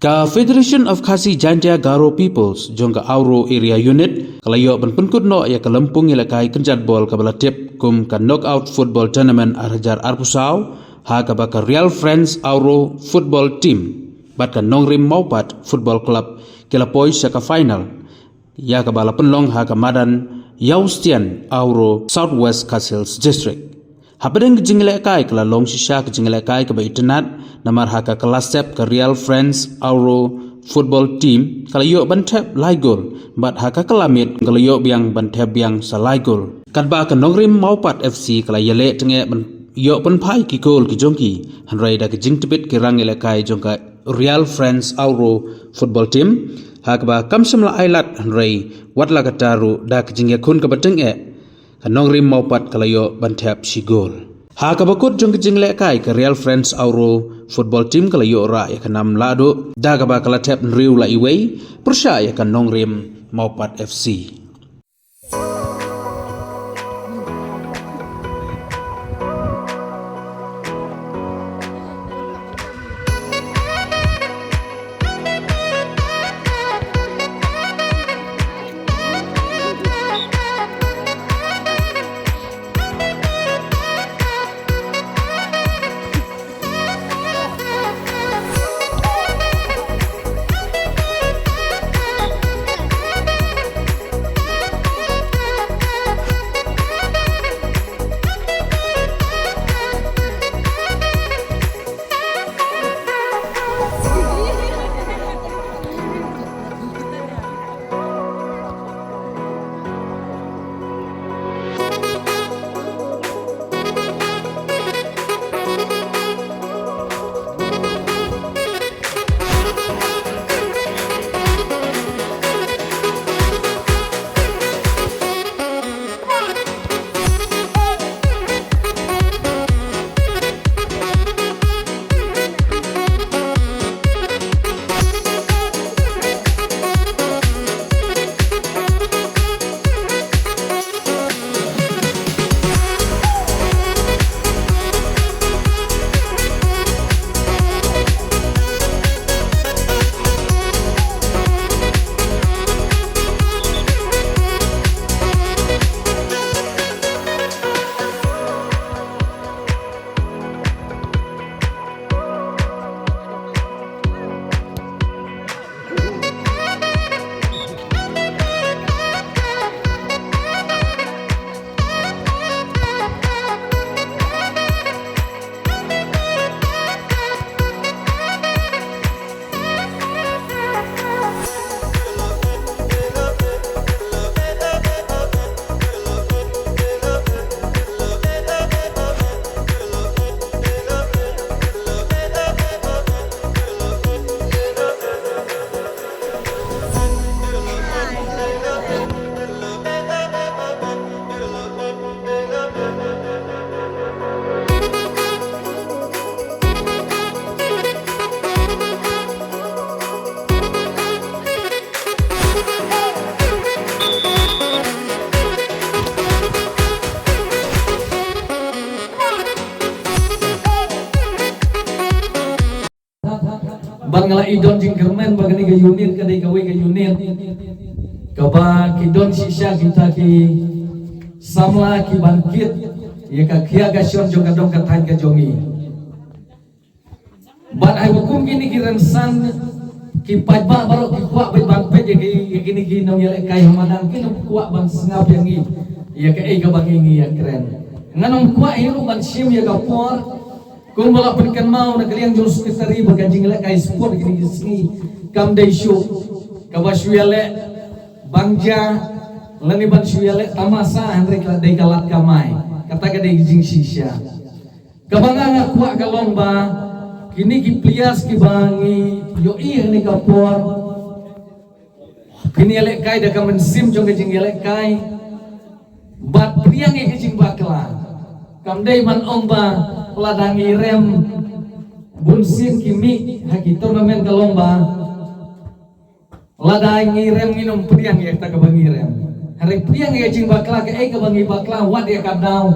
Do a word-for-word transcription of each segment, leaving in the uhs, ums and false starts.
Ka Federation of Khasi Jaintia Garo Peoples jong ka Auro Area Unit ka la ïoh ban pynkut noh ïa ka lympung ïalehkai kynjat bol kaba la tip kum ka Knockout Football Tournament ar hajar arphew saw, ha kaba ka Real Friends Auro Football Team bad ka Nongrim Mawpat Football Club ki la poi sha ka final, ïa kaba la pynlong ha ka madan Yaustian, Auro, South West Khasi Hills District. Hapdeng ka jingïalehkai ka la long shisha ka jingïalehkai kaba itynnad, namar ha ka kylla sep ka Real Friends Auro Football Team ka la ïoh ban thep lai gol, bad ha ka kylla miet ka la ïoh biang ban thep biang sa lai gol. Katba ka Nongrim Mawpat F C ka la ïaleh tyngeh ban ïoh pynphai ki gol ki jong ki, hynrei da ka jingtbit ki rangïalehkai jong ka Real Friends Auro Football Team, ha kaba kam shym la ai lad, hynrei wat la katta ruh da ka jingïakhun kaba tyngeh, ka Nongrim Mawpat ka la ïoh ban thep shi gol. Ha kaba kut jong ka jingïalehkai ka Real Friends Auro Football Team ka la ïoh rah ïa ka nam lahduh da kaba ka la thep hynriew la iwei pyrshah ïa ka Nongrim Mawpat F C. Bad nga la i don jingkyrmen ba kane ka unit ka dei kawei ka unit kaba ki don shisha kita ki samla ki ban kit ïa ka khia ka shon jong ka dong ka thaiñ ka jong ngi. Bad ai ba kum kine ki rynsan ki paidbah baroh ki kwah bad ban peit ïa ki, ïa kine ki nongïalehkai ha madan, ki nongkwah ban sngap ïa ngi ïa kaei kaba ngi ngi ïakren. Ngan ym kwah hi ruh ban shim ïa ka por. Kumba la pynkynmaw na ka liang jong secretary ba ka jingïalehkai sport kine ki sngi kam dei shuh kaba shu ïaleh bang ja lane ban shu ïaleh tamasa, hynrei ka dei ka lad kamai. Kata ka dei jingshisha. Kaba nga nga kwah ka long ba kine ki players kiba ngi ïohi ha kane ka por, kin ïalehkai da ka mynsiem jong ka jingïalehkai bad pdiang ïa ka jingbakla. Kam dei ban ong ba lada ngi rem bun sien ki mih ha ki tournament, ka long ba lada ngi rem ngin ym pdiang ïa kata kaba ngi rem. Hynrei pdiang ïa ka jingbakla, kaei kaba ngi bakla, wat ïa ka daw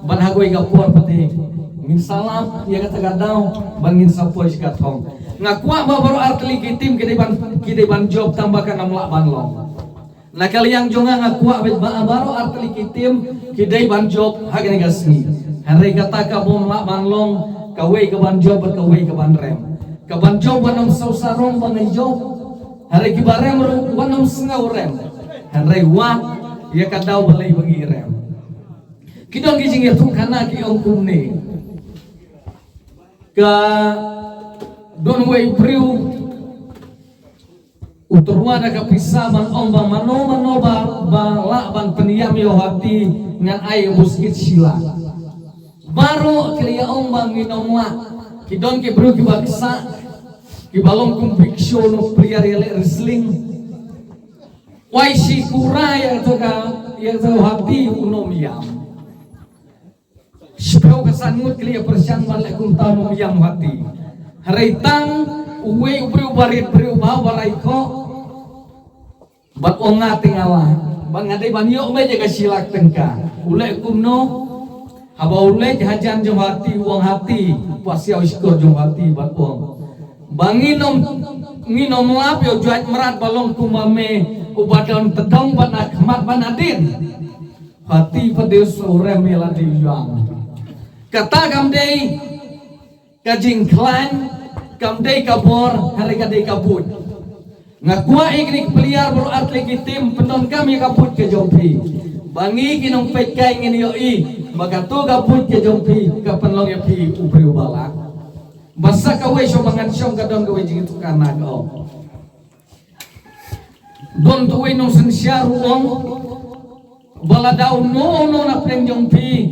ban ha kawei ka por pat ngin sa lap ïa kata ka daw ban ngin sa poi sha ka thong. Nga kwah ba baroh artylli ki tim ki dei ban, ki dei ban jop tang ba kan ym lah ban long. Na ka liang jong nga, nga kwah ba baroh artylli ki tim ki dei ban jop ha kane ka sngi. Hynrei kata ka bym lah ban long, kawei ka ban jop bad kawei ka ban rem. Ka ban jop wat nym sngewsarong ba nga jop. Hynrei ki ba rem ruh wat nym sngew rem. Hynrei wat ïa ka daw balei ba ngi rem. Ki don ki jingïathuhkhana ki ong kumne. Ka don uwei u briew u tyrwa da ka pisa ban ong ba mano mano ba, ba lah ban pynïap ïa u hati ngan ai ïa u buskit shi lak. Baroh ki la ïa ong ba ngin ym lah. Ki don ki briew ki ba ksah, ki ba long kum Big Show, u player ïaleh wrestling. Wai shi kura ïa kata ka, ïa kata u hati, un ym ïam. Shiphew ka san ngut ki la ïa pyrshang ban leh kumta, un ym ïam u hati. Hynrei tang uwei u briew ba rit briew ba, ba rai khoh. Bad ong nga te nga lah. Bad nga dei ban ïoh beit ïa ka shi lak tyngka. U leh kumno? Haba u leit hajan jong u hati, u ong, hati, pasiaw shkor jong u hati bad ong ba ngin ym, ngin ym lap ïa u jait mrad ba long kum ma me, uba don tdong bad na khmat bad na dien. Hati pat dei u rem ïa lade u ïam. Kata kam dei ka jingkhlaiñ, kam dei ka bor, hynrei ka dei ka buit. Nga kwah ïa kine ki player baroh artylli ki tim pyndonkam ïa ka buit ka jong phi. Ba ngi ki nongpeitkai ngin ïohi ba kato ka buit ka jong phi ka pynlong ïa phi u briew ba lah. Ba sa kawei shuh ba ngan shong ka don kawei jingïathuhkhana ka ong. Don uwei u nongsynshar u ong ba lada uno uno na pdeng jong phi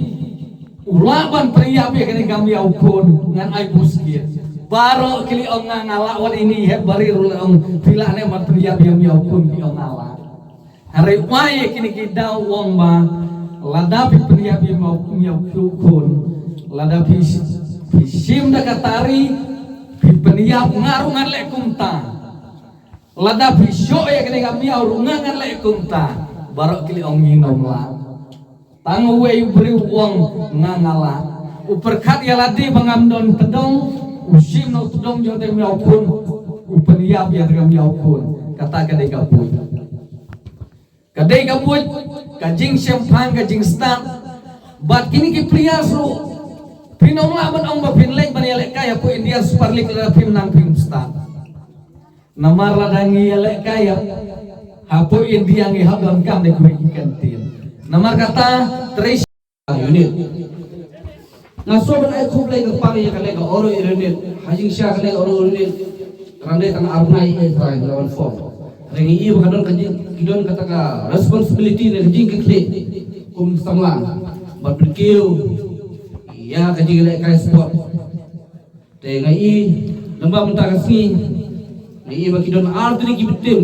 u lah ban pynïap ïa kane ka miaw khun ngan ai buskit. Baroh ki la ong nga nga lah, wat ine i hep barit ruh la ong phi lah ne ban pynïap ïa miaw khun, ki ong nga lah. Hynrei wai ïa kine ki daw u ong ba lada phi pynïap ïa miaw, miaw khun, lada phi, phi shim da ka tari, phi pynïap, nga ruh ngan leh kumta. Lada phi shoh ïa kane ka miaw ruh nga ngan leh kumta. Baroh ki la ong ngin ym lah. Tang uwei u briew u ong nga nga lah. U pyrkhat ïa lade ba ngam don tdong, u shim na u tdong jong te miaw khun, u pynïap ïa te ka miaw khun. Kata ka dei ka buit. Ka dei ka buit, ka jingshemphang, ka jingstad. Bad kine ki players ruh, phin ym lah ban ong ba phin leit ban ïalehkai hapoh India Super League lada phim nang phim stad. Namar lada ngi ïalehkai hapoh India ngi hap donkam da kiwei ki kyntien. Namar kata trei unit. Nga sngewbha ban ai khublei kyrpang ïa kane ka Oro Unit. Ha jingshisha kane ka Oro Unit, ka dang dei tang ar bnai ïa ka eleven form. Hynrei ngi i ba ka don ka jing, ki don kata ka responsibility ne ka jingkitkhlieh kum samla ban pynkiew ïa ka jingïalehkai sport. Te nga i, lyngba mynta ka sngi, nga i ba ki don artylli ki team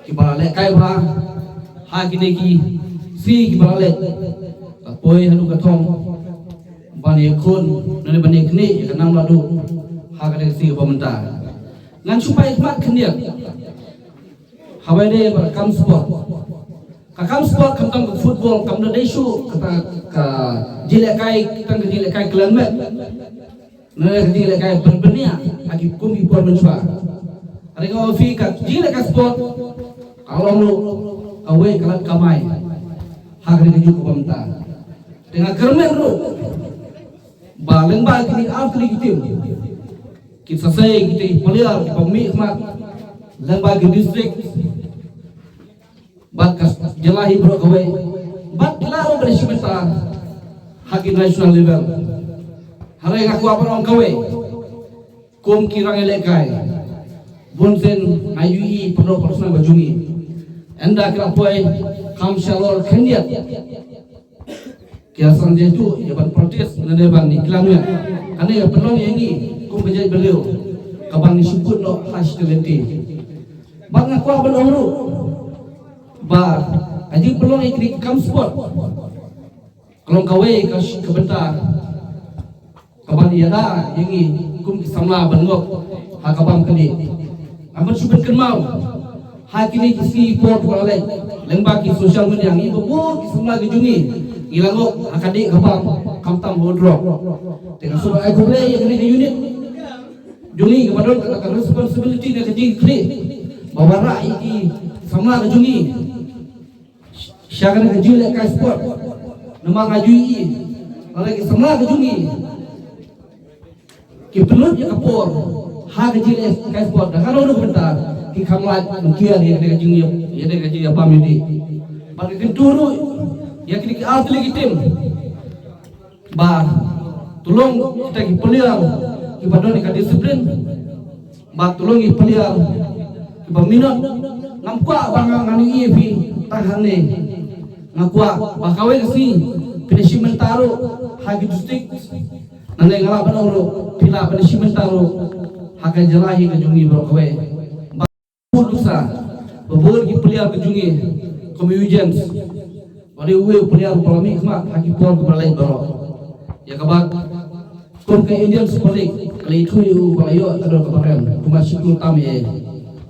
kiba la lehkai bha ha kine ki sngi kiba la leit. Ka poi haduh ka thong ban ïakhun ne ban ïaknieh ïa ka nam la duh ha kane ka sngi kaba mynta. Ngan shu peit khmat khyndiat. Haba ïadei bad ka kam sport, ka kam sport khamtam ka football kam da dei shuh kata ka jingïalehkai, tang ka jingïalehkai khlem met. Nane ka jingïalehkai ban bniah ha ki kum ki por mynshuwa. Hynrei nga ong ïa phi ka jingïalehkai sport ka long ruh kawei ka lad kamai ha kane ka juk kaba mynta. Te nga kyrmen ruh ba lyngba kine artylli ki team, ki sa sei kita ki player kiba mih khmat lyngba ki district bad ka jylla hi baroh kawei. Bad ki la ruh ban shim bynta ha ki national level. Hynrei nga kwah ban ong kawei, kum ki rangïalehkai, bunsien nga ïohi paralok paralok shnong ba jong ngi, ynda ki la poi kam shalor khyndiat, ki la sdang jaituh ïa ban practice ne ban ïa ki la mih. Kane ka pynlong ïa ngi kum ka jaitbynriew kaban ngi shu kut noh ha shi talent. Bad nga kwah ban ong ruh ba ka jingpynlong ïa kine ki kam sport ka long kawei ka sh-, ka bynta kaban ïada ïa ngi kum ki samla ban ngop ha ka bam kane. Ngam ban shu pynkynmaw ha kine ki sngi por kiba la leit, lyngba ki social media ngi ba bun ki samla ki jong ngi ngi la ngop ha ka dih ka bam khamtam ha u drok. Te nga sngewbha ai khublei ïa kane ka unit. jong ngi, kaba don ka responsibility ne ka jingkyrpad ba wanrah ïa ki samla ka jong ngi sha kane ka jinglehkai sport. Namar nga ju ïohi lada ki samla ka jong ngi ki pynlut ïa ka por ha ka jinglehkai sport, da kano kano ka bynta ki kham lait ban kiar ïa kane ka jing, ïa kane ka jingïabam ïadih. Bad ka kyntu ruh ïa kine ki ar tylli ki tim ba to long kita ki player kiba don ka disiplin, ba to long ki player kiba minot. Ngam kwah ba nga, ngan ïohi ïa phi tang hangne. Nga kwah ba kawei ka sngi phin shim bynta ruh ha ki district. Nangne nga lah ban ong ruh phi lah ban shim bynta ruh ha ka jylla hi ka jong ngi baroh kawei. Ba bun nuksa, ba bun ki player ka jong ngi kum u Eugene, ba dei uwei u player uba la mihkhmat ha ki por kiba la leit baroh. Ïa kaba kum ka Indian Super League ka la ïathuh ïa u ba la ïoh ka dor kaba rem kumba shi klur tam ïa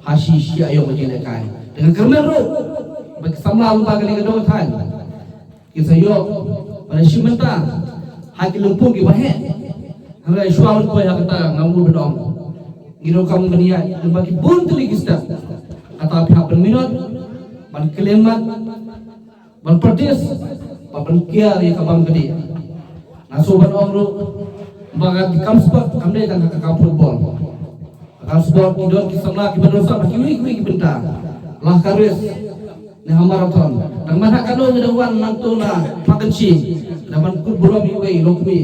ha shi shi aïom ka jinglehkai. Te nga kyrmen ruh ba ki samla lyngba kane ka dong ka thaiñ kin sa ïoh ban da shim bynta ha ki lympung kiba heh. Hynrei shuwa ban poi ha kata nga mut ban ong ngi donkam ban ïaid lyngba ki bun tylli ki step. Kata phi hap ban minot, ban kylliang mat, ban practice, ban, ban kiar ïa ka bam ka dih. Nga shu ban ong ruh ba ka kam sport kam dei tang ka kam football. Ka kam sport ki don ki samla kiba don sa ha kiwei kiwei ki bynta. La ka race ne ha marathon. Dang man ha kano ngi dang wan nangto na Pakenshi da ban kut burom ïa iwei i longkmie.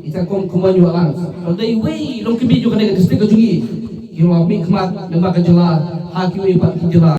Ita kum kumba ïoh lang. Dei iwei i longkmie jong kane ka district ka jong ngi. Ki la mihkhmat namar ka jylla ha kiwei pat ki jylla.